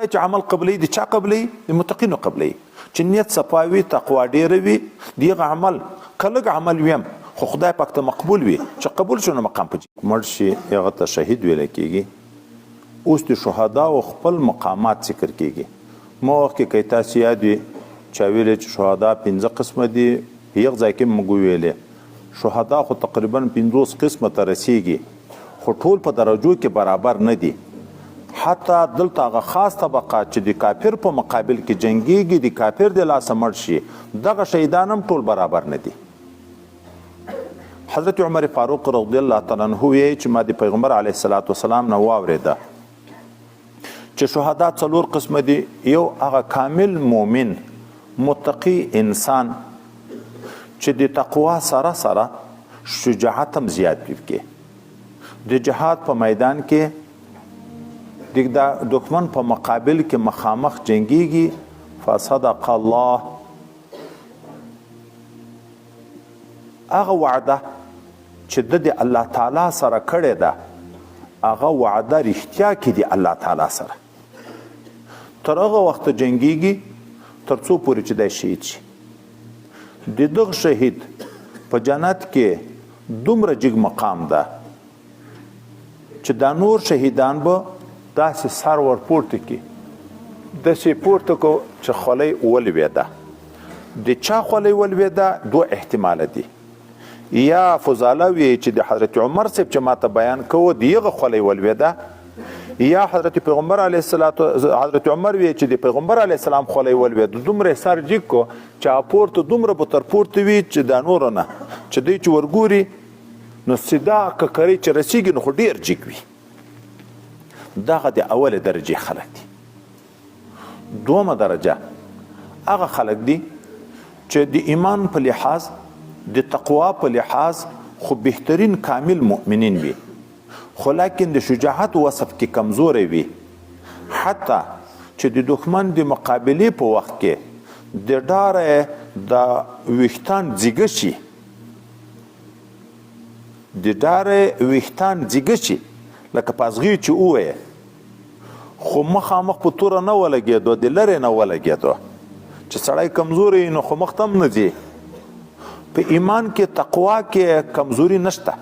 چې عمل قبلوي د چا قبلوي؟ د متقینو قبلوي. چې نیت صفا وي، تقوا ډېره وي، د هغه عمل که لږ عمل وي هم خو خدای پاک ته مقبول وي، چې قبول شو نو مقام په مړ شي هغه ته شهید ویل کېږي. اوس د شهداو خپل مقامات ذکر کېږي. مو وخت کې که تاسو یاد وي چا ویلې چې شهدا پنځه قسمه دي، په یو ځای کې موږ ویلې شهدا خو تقریبا 50 قسمه ته رسیږي، خو ټول په درجو کې برابر نه دي. حتی دلته هغه خاص طبقه چې د کافر په مقابل کې جنګیږي، د کافر د لاسه مړ شي، دغه شهیدان هم ټول برابر نه دي. حضرت عمر فاروق رضی الله تعالی عنہ وی چې ما د پیغمبر علیه الصلاۃ والسلام نه واورېده چې شهدا څلور قسمه دي. یو هغه کامل مؤمن متقی انسان چې د تقوا سره سره شجاعت هم زیات وي پکې، د جهاد په میدان کې د دښمن په مقابل کې مخامخ جنګیږي. فصدق الله، هغه وعده چې د د الله تعالی سره کړې ده هغه وعده رښتیا کې دی الله تعالی سره، تر هغه وخته جنګیږي تر څو پورې چې دی شهید شي. د دغه شهید په جنت کې دومره جګ مقام ده چې دا نور شهیدان به داسې سر ورپورته کړي، داسې پورته کو چې خولۍ ولوېده. د چا خولۍ ولوېده؟ دوه احتماله دي. یا فضاله وی چې د حضرت عمر صاحب چې ماته بیان کوو د هغه خولۍ ولوېده، یا حضرت پیغمبر علیه الصلاة حضرت عمر وی چې د پیغمبر علیه السلام خولۍ ولوېده. دومره سر جګ کو چې پورته دومره به تر پورته وي چې دا نور نه چې دوی چې ورګوري نو سیدا ککرۍ چې رسیږي نو خو ډېر جګ وي. دغه د اولې درجې خلک دي. دومه درجه هغه خلک دي چې د ایمان په لحاظ، د تقوا په لحاظ خو بهترین کامل مؤمنین وي، خو لکن د شجاعت وصف کې کمزوری وي، حتی چې د دښمن د مقابلې په وخت کې د ډاره د ویښتان ځیګه شي، د ډاره ویښتان ځیګه شي لکه پازغي چې ووایې، خو مخامخ په توره نه ولګېدو، د لرې نه ولګېدو. چې سړی کمزوری نو خو مخ ته هم نه ځي. په ایمان کې تقوا کې کمزوري نشته،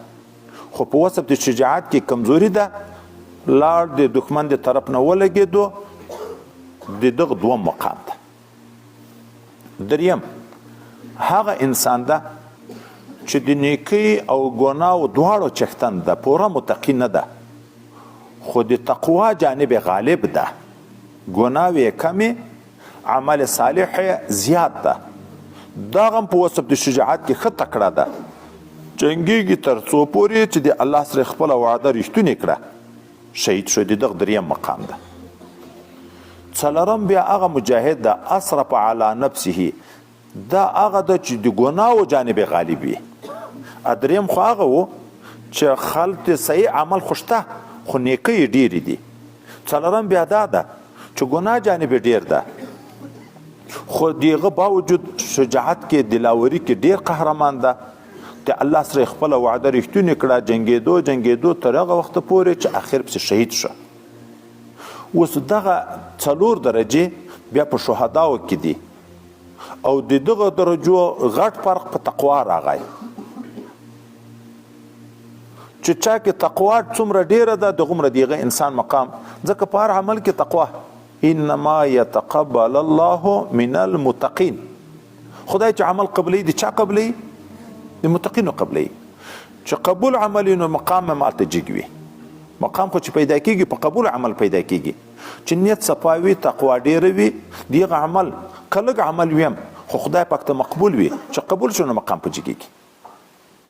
خو په وصف د شجاعت کې کمزوري ده. لاړ د دښمن د طرف نه ولګېدو، د دغه دوم مقام ده. دریم هغه انسان ده چې د نیکۍ او ګناو دواړو څښتن ده، پوره متقي نه ده، خو د تقوا جانب غالب ده، ګناوې کمې، عمل صالح زیات ده. دغه هم په وصف د شجاعت کې ښه تکړه ده، جنګیږي تر څو پورې چې د الله سره خپله وعده رښتونې کړه، شهید شو. د دغه دریم مقام ده. څلورم بیا هغه مجاهد ده اسرف علی نفسه، دا هغه ده چې د ګناو جانب غالب وي. دریم خو هغه و چې خلط صحیح عمل خو شته خو نیکۍ ډېرې دي. څلورم بیا دا ده چې ګناه جانب ډېر ده، خو د هغه باوجود شجاعت کې دلاوري کې ډېر قهرمان ده، د الله سره خپله وعده رښتونې کړه، جنګېدو جنګېدو تر هغه وخته پورې چې اخر پسې شهید شو. اوس دغه څلور درجې بیا په شهداو کې دي، او د دغه درجو غټ فرق په تقوا راغی، چې چا کې تقوا څومره ډیره ده دغومره دیغه انسان مقام، ځکه په هر عمل کې تقوا، انما يتقبل الله من المتقین. خدای چې عمل قبلوي د چا قبلوي؟ د متقینو قبلوي. چې قبول عمل نو مقام ماته جګ وي، مقام خو چې پیدا کیږي په قبول عمل پیدا کیږي. چې نیت صفا وي، تقوا ډیره وي، دیغه عمل که لږ عمل وي هم خو خدای پاک ته مقبول وي، چې قبول شو نو مقام په جګېږي.